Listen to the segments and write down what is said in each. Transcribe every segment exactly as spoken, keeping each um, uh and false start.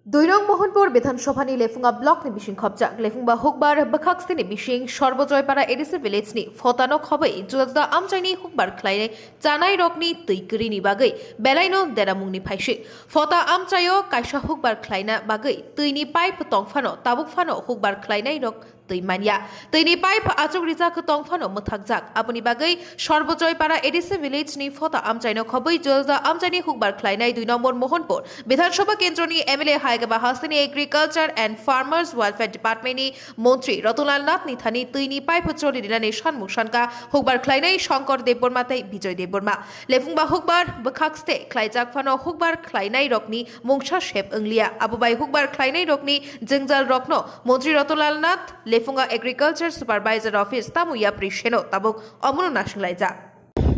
Dui nong Mohanpur Bidhan Sabha ni Lephunga block ni bising khopjak. Lephungba hukbar bwkhak sini bising Sorbojoy Para A D C village ni phota no khobwi juda juda amchai ni hukbar khlainai chanai rok ni twi kwrwi ni bagwi belai no deramung ni phaisik. Phota amchai o kaisa hukbar khlaina bagwi twi ni pipe tong phano tabuk phano hukbar khlainai rok twi manya. Twi ni pipe achuk rijak tong phano mwthakjak. Aboni bagwi Sorbojoy Para A D C village ni phota amchai no khobwi juda juda amchai ni hukbar khlainai dui nombor Mohanpur Bidhan Sabha kendro ni M L A hai khe ba hasteni Agriculture and Farmers Welfare Department ni montri Ratanlal Nath ni thani twi ni pipe choli rinani sanmung sanka hukbar khlainai Shankar Debbarma tei Bijoy Debbarma. Lephungba hukbar bwkhak ste khlaijak phano hukbar khlainai rok ni mungsa sep wngliya. Abo bai hukbar khlainai rok ni jwngjal rok no Montri Ratanlal Nath, Lephunga Agriculture Supervisor Office tamo yapri seno tabuk omono nasinglai jak.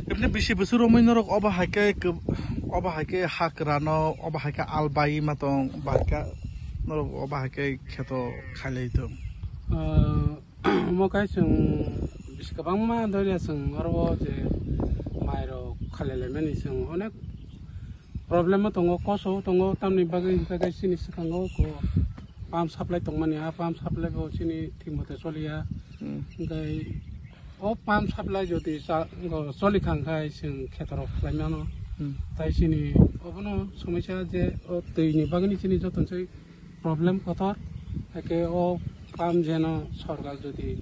Ebni bisi bwswk romwi norok obo hai khe kw-, obo hai khe ha kwrano, obo hai khe albai ma tong, bahai khe norok obo hai khe kheto khailai tong. Ah, omo khe chwng bisi kwbangma doria chwng oro o je mai rok khailai laimani chwng onek problem o tongo, koso o tongo, tamni bagwi hwnkhe khe chini swkango ko pump supply tongmani, a pump supply bo chini thik mote choliya. Hmm. Hwnkhe o pump supply jodi cha-, o choli thang khai chwng khetorok khlai mano. Hmm. Tai chini obono somosya je o twi ni bagwi chini joto se problem kotor. Eke o pump jeno sorkar jodi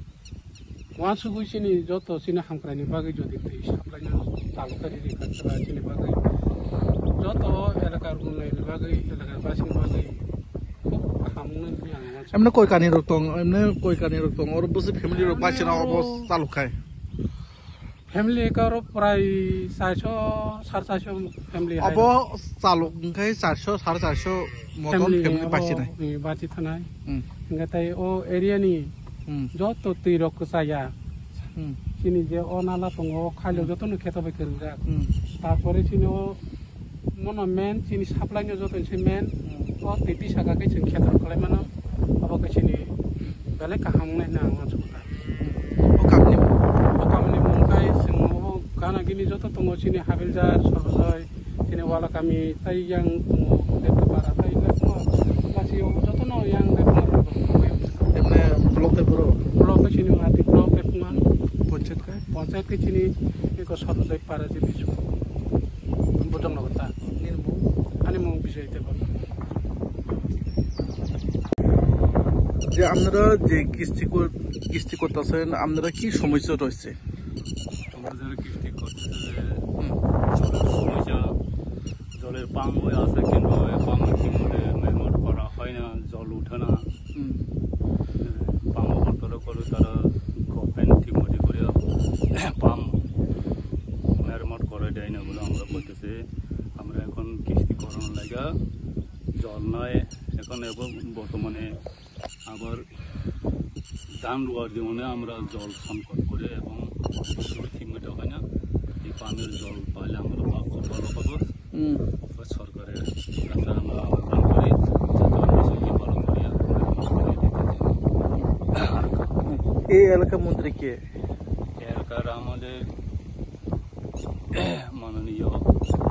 uansugwi chini joto chini hamkraini bagwi jodi twi supply no chalok khe riri kha chwla chini bagwi joto elakar unnoyonni bagwi, elakar basini bagwi khub kaham wngwi ang uansukha. Emne koi kani rok tong, emne koi kani rok tong, oro bwswk family rok basina obo chalok khai. Family ekaro prai charso, sare charso family hai. Abo chalok hwnkhe charso, sare charso motom family abo, bachinai. Eh, bachi thanai. Hmm. Hwnkhe tai o area ni Hmm. joto twi rok kwchaya. Hmm. Chini je o nala tongo, o khailok Hmm. jotono kheto bai kwrwngjak. Hmm. Tarpore chini o Mono main chini supply no joto ni se main. Hmm. O twi twi saka khe chwng khetor khlai mano. Abo khe chini belai kaham wngnai hwnwi ang uansukha. Hmm. O kamni mung? O kamni mung khe chwng o gana gini joto tongo chini Habiljar, Sorbojoy, chini Walakami, tai yang tongo, Dektapara, tai Lephunga. Kasi o jotono yang Lephunga. Emne block de boro? Block khe chini Hati block Lephunga. Panchayat khe? Panchayat khe chini eko Sorbojoy para je bisu. Bojong Nagar ta. Nini mung? Ani mung Bijoy Debbarma. যে আপনারা যে কিস্তি কর-, কিস্তি করতেছেন, আপনারা কি সমস্যা রয়েছে? আমরা যারা কিস্তি করতেছে যে হুম। জলের সমস্যা, জলের পাম্প বয় আছে, কিন্তু এই পাম্প ঠিক মতো মেরামত করা হয় না, জল উঠে না। হুম। পাম্প বন্ধ করে তারা গভর্নমেন্ট ঠিক মতো করে পাম্প মেরামত করে দেয় না বলে আমরা বলতেছি। আমরা এখন কিস্তি করানোর লাগা জল নাই। এখন এবং বর্তমানে আবার ধান রোয়ার জন্য আমরা জল সংকট করে এবং ঠিক মতো হয় না। এই পাম্পের জল পাইলে আমরা খুব ভালো পাবো। হুম। তো সরকারের কাছে আমরা আবেদন করি, যাতে আমরা সেই ভালো করে আমরা এই এলাকার মন্ত্রী কে? এলাকার আমাদের মাননীয়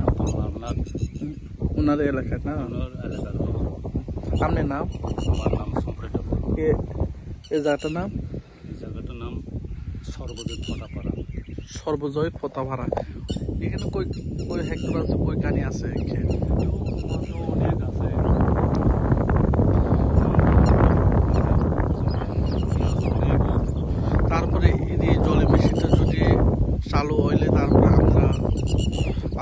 ডক্টর রামনাথ। ওনার এলাকার না? ওনার এলাকার লোক। আপনার নাম? আমার নাম সম্রাট ঠাকুর। এ, এ জায়গাটার নাম? এই জায়গাটার নাম সর্বজয় ফটাপাড়া। সর্বজয় ফটাপাড়া। এখানে কয়, কয় হেক্টর আছে, কয় কানি আছে? অনেক আছে। তারপরে এই যে জলের মেশিনটা যদি চালু হইলে তারপরে আমরা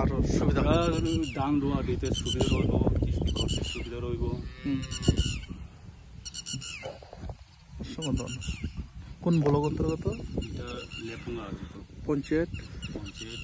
আরো সুবিধা হবে। আর ধান রোয়া দিতে সুবিধা রইব, কিস্তি করতে সুবিধা রইব। হুম। অসংখ্য ধন্যবাদ। কোন ব্লক অন্তর্গত? এটা লেপুঙ্গা অন্তর্গত। পঞ্চায়েত? পঞ্চায়েত।